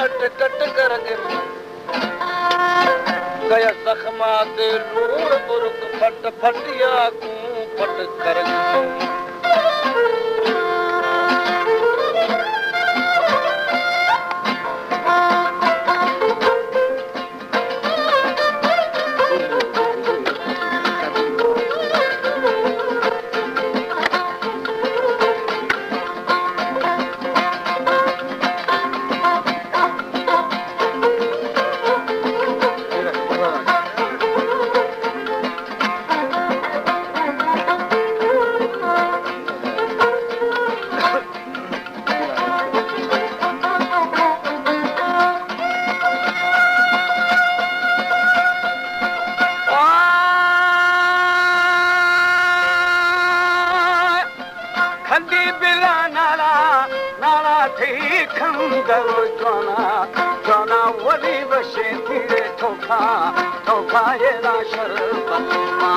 کٹ کٹ کرگ۔ گیا زخمات لوڑ برک پھٹ پھٹ یا گوں پھٹ کرگ۔ کھندی بلا نالا، نالا تھی کھندر جوانا، جوانا ولی وشیں تیرے ٹھوکا، ٹھوکا یہ نا شربت ما،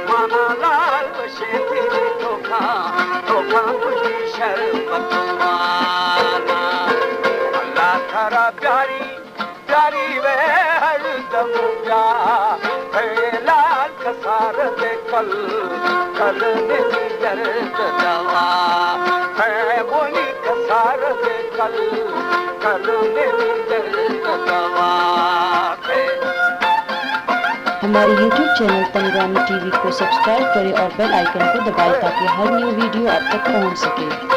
مانا لال وشیں تیرے ٹھوکا، ٹھوکا مجھے شربت مانا۔ اللہ تھرا پیاری، پیاری وے ہر دم بیا، ہے لال کسار دے کل، کل نی درد دوا، ہے بونی کسار دے کل، کل نی درد دوا۔ ہمارے یوٹیوب چینل تنگوانی ٹی وی کو سبسکرائب کریں اور بیل آئیکن کو دبائیں تاکہ ہر نیو ویڈیو آپ تک پہنچ سکے۔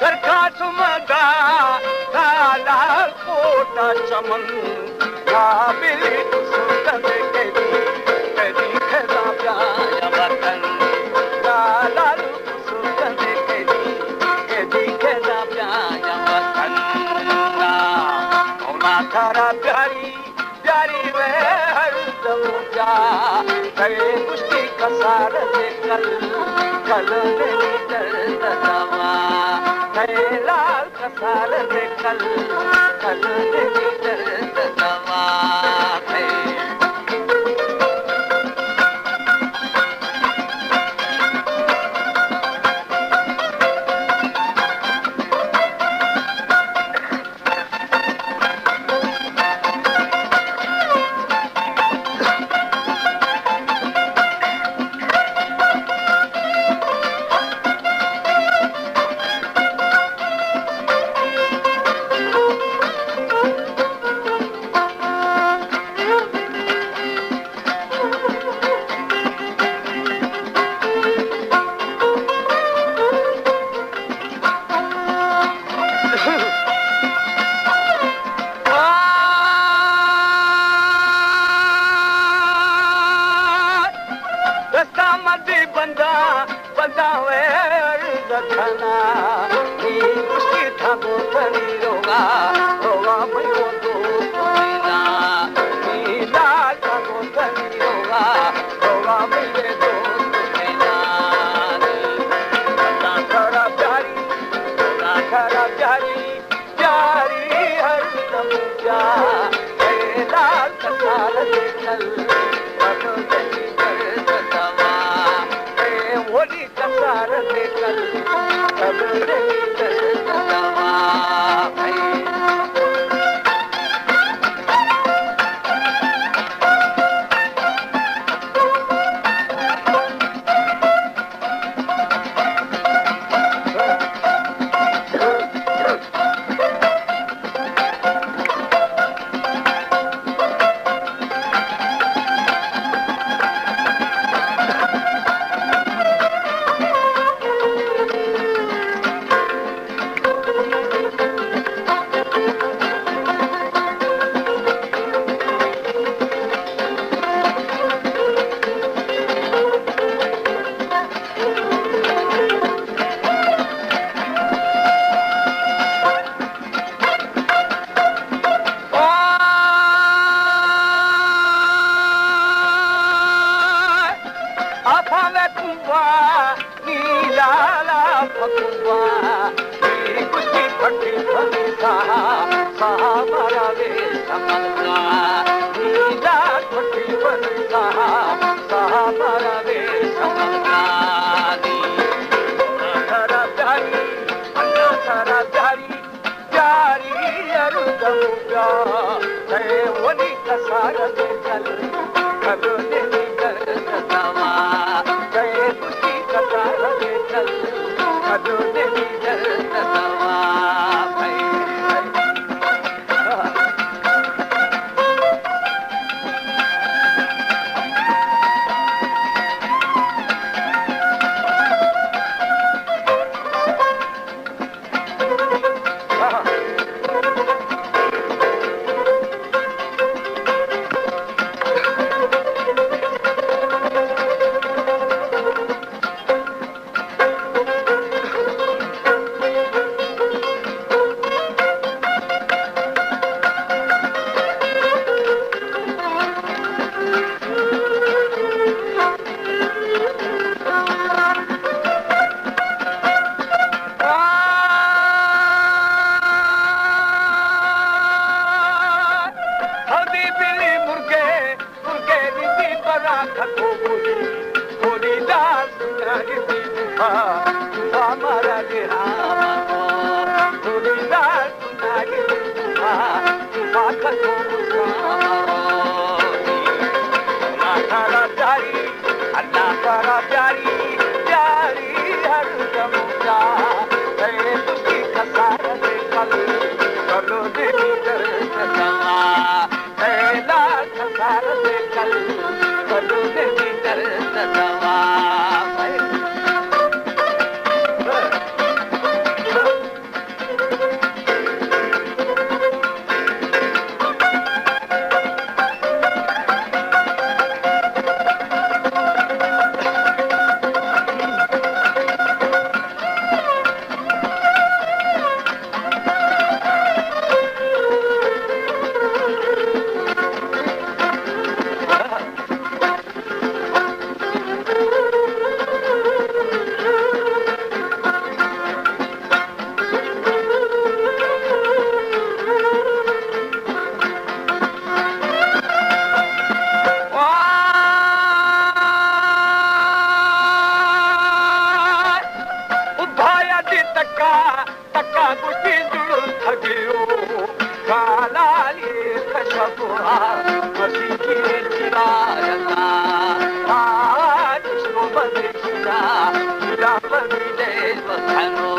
درکا سمدا، دادا کوٹا چمن، قابل سوگند کدی، کدی کھدا پیایا وطن۔ دادا سوگند کدی، کدی کھدا پیایا وطن۔ مولا تھرا پیاری، پیاری وے ہر دم بیا، کئے گشتی کسار دے کل، کل نی درد دوا، کئے لال کسار دے کل، کل نی درد دوا۔ دستا مدی بندہ، بندہ وے عرض کھنا، نی گشتی تھا گوتنی روگا، روگا میو دوست مینا، نی لال تھا گوتنی روگا، روگا میو دوست مینا، نی اللہ تھرا پیاری، اللہ تھرا پیاری، پیاری ہر دم بیا، اے لال کسار دے کل، کل نی درد دوا، اے ولی کسار دے کل، کل نی درد دوا، اے۔ ہودی بلی مرگے، مرگے دی دی برا کھتو بولی، بولی دار سناری دی دفا، دفا مارا دے ہاں، بولی دار سناری دی دفا، دفا کھتو بولی، اللہ تعالی جاری، اللہ تعالی جاری، جاری ہر دم جا، اے تجھی کسار دے کل، کلو دے درد سما۔ ابھایا دی تکا، تکا گوشتی زڑ تھگیو، کالالی کشپا، مسیحی چراغا، آج شو بدشنا، میرا بدی دے وطنو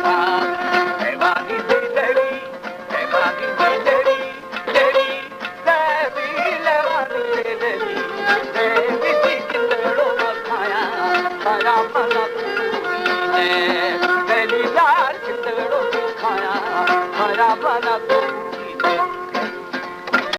کا، ایوانی دے دری، ایوانی دے دری، دری۔